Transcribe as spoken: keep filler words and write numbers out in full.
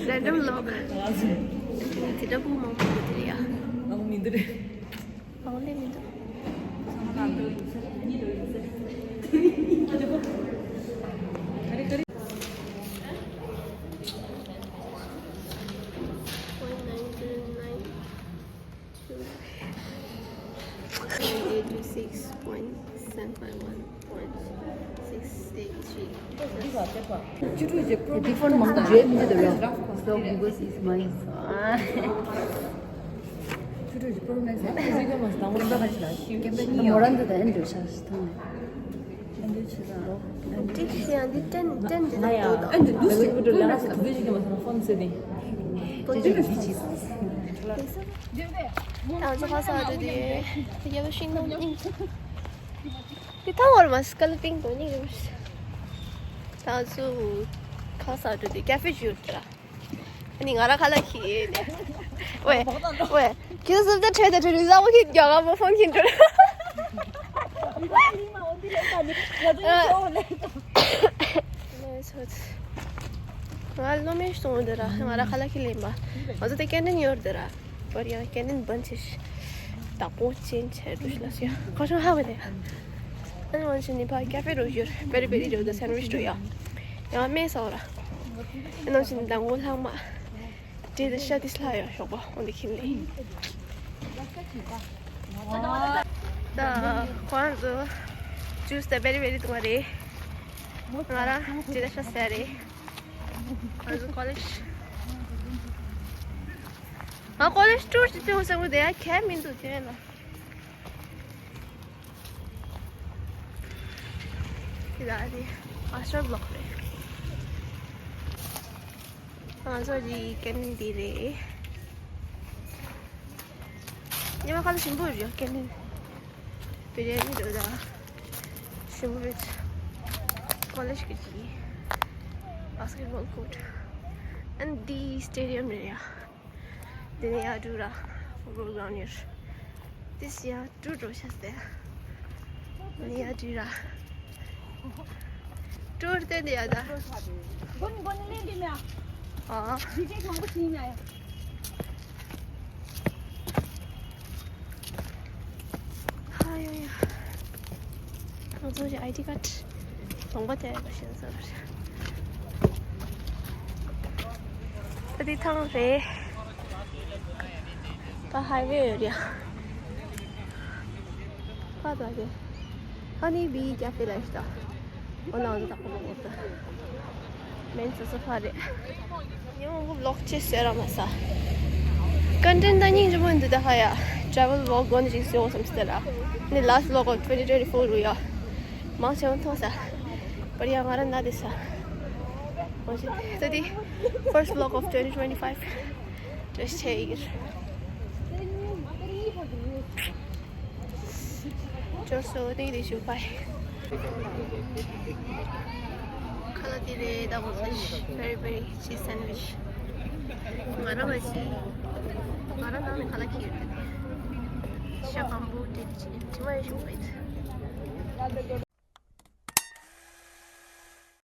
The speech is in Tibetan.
Random vlog. དེ་འདྲ་པོ་མང་པོ་འདུག་དེ་ཡ། ཨང་མི་འདུག་རེད། ཨང་ལས་མི་འདུག Point nine zero nine two eight two six point seven five one point six eight three. Different མང་པོ་བརྗོད་མི་འདོད་ར། So because it's my son. མོ་རང་འདི་དང་ཨེན་ཌྲུ་ཆགས་སུ་ཐོན་ནས། ཨེན་ཌྲུ་ཆགས་སུ་ཐོན་ནས། ཨེན་ཌྲུ་ཆགས་སུ་ཐོན་ནས། ད་ཚོ་ཁ་ས་རུ་དེ་དེ་རྒྱལ་པོ་ཤིང་སྡོང་གཉིས། དེ་ཐང་བར་མ་སྐལ་པིང་དོ་གཉིས་རེད། ད་ཚོ་ཁ་ས་རུ་དེ་ཀ་ཧྥེ་ཞུ་དྲ། ཨ་ནི་ང་ར་ཁ་ལག་ཁྱེར་ནས། ཝེ། ཝེ། ཁྱེད་ཚོ་སུབ་ད་ཁྲོད་དུ་ཁྲོད་རུ་ཟ་བོ་ཁྱེད་རྒྱག་ག་མོ་ཕོན་ཁྱེར་འགྲོ། ང་སློབ་མའི་སོང་འདི་ར་ང་ར་ཁ་ལག་ཁྱེར་ལེན་པ། ང་ཚོ་དེ་ཀེན་ཊིན་ཡོད་འདི་ར། པར་ཡང་ཀེན་ཊིན་བན་ཆེ་ཤི། བདག་པོ་ཅན་ཆེ་འགྲོ་ཤི་ལ་སུ་ཡ། ཁ་ཤོང་ཧ་བ་ནས། ཨ་ནི་ཝན་ཆེ་ནི་ཕ་ཀ་ཧྥེ་རོ་ཡོད། པེ་རི་པེ་རི་རོ་ད་སན་ཝིཆ་རོ་ཡ། ཡང་མེད་སོང་ར། ཨ་ནི་ཝན་ཆེ་ནི་ད་ངོ་ལྷག་མ། དེ་དེ་ཤ་དེ་སླ་ཡོད་ཞོགས་པ་འོན་ཏེ་ཁྱིམ་ལས། ད་ཁོང་ཚོ་ཇུས་ད་བེ་རི་བེ་རི་དུ་མ་རེད། ང་རང་དེ་དེ་ཤ་ཟ་རེད། ཁོང་ཚོ་ཀོ་ལེཇ། ང་ཀོ་ལེཇ་ཊུར་ཅིག་སྟོན་ཟེར་བ་དེ་ཡ་གལ་མི་འདུག་དེ་ལ། དེ་ལ་དེ་ཨ་ཤར་བློག་རེད། ང་ཚོ་རི་ཀེན་ཊིན་འདི་རེད། ཉི་མ་ཁ་ལ་ཞིམ་པོ་རེད་ཀེན་ཊིན། བི་རི་ཡ་ནི་རེད་ད། ཞིམ་པོ་རེད། ཀོ་ལེཇ་གི་ཅི། བྷ་སི་ཀེ་ཊི་བྷོལ་ཀོར་ཊི། ཨན་འདི་སི་ཊེ་ཌི་ཡམ་རེད་ཡ། འདི་ནས་ཡར་འགྲོ་ར། ཕུཊ་བོལ་གྲོན་ཌི་ཡོད། དེ་ཡར་འགྲོ་འགྲོ་ཤག་ཟེར། འདི་ནས་ཡར་འགྲོ་ར། ཊུར་བསྟན་ཏེ་ཡར་ད། ཨ། ཧ་ཡོ་ཡ། ང་ཚོ་གི་ཨའི་ཌི་ཀཱཌ་གདོང་པ་དེ་ཡོད་པ་ཤེས་སོང་། ད་འདི་ཐང་རེད། ད་ཧའི་ཝེ་ཡོད་རེད། ཕ་ད་གི་ཧ་ནི་བི་ཀ་ཧྥེ་ལ་ཤི་ད། འོ་ན་འོ་ད་ཁོ་མོ་འོ་ད། མེན་སོ་སོ་ཕ་རེད། ཉི་མ་མོ་ཝི་ལོག་ཅེས་ཟེར་ར་མ་ས། ཀོན་ཊེན་ཊི་ད་སྙིང་རྗེ་མོ་འདུག་ད་ཧ་ཡ། ཊེ་ཝེལ་ཝི་ལོག་གོ་ནི་ཞིག་སོ་སམ་སྟེ་ར། ནི་ལ་སི་ཊི་ཝི་ལོག་ཨོཕ་ཊུ་ཝེན་ཊི་ཊུ་ཝེན་ཊི་ཕོར་རུ་ཡ། མང་ཆེ་བ་མཐོང་ས། པར་ཡ་ང་ར་ན་དེ་ས། མང་ཆེ་ད་དེ་ཕར་སི་ཊི་ཝི་ལོག་ཨོཕ་ཊུ་ཝེན་ཊི་ཊུ་ཝེན་ཊི་ཕའིབ་ཊེ་སི་ཊི་བྱེད་ཡིག་ཅོར་སོ་ནི་རེ་ཞུ་པའི། ཁ་ལག་དེ་རེད་ད་བོ་ལེ་ཤི་བེ་རི་བེ་རི་ཅིས་སན་ཝིཆ། ང་རང་ལ་ཞིག་ང་རང་ནང་ནས་ཁ་ལག་ཁྱེར་ཡོད་དེ། ཤ་སྐམ་པོ་དེ་དྲི་མ་ཡོད་ཞུ་པའི།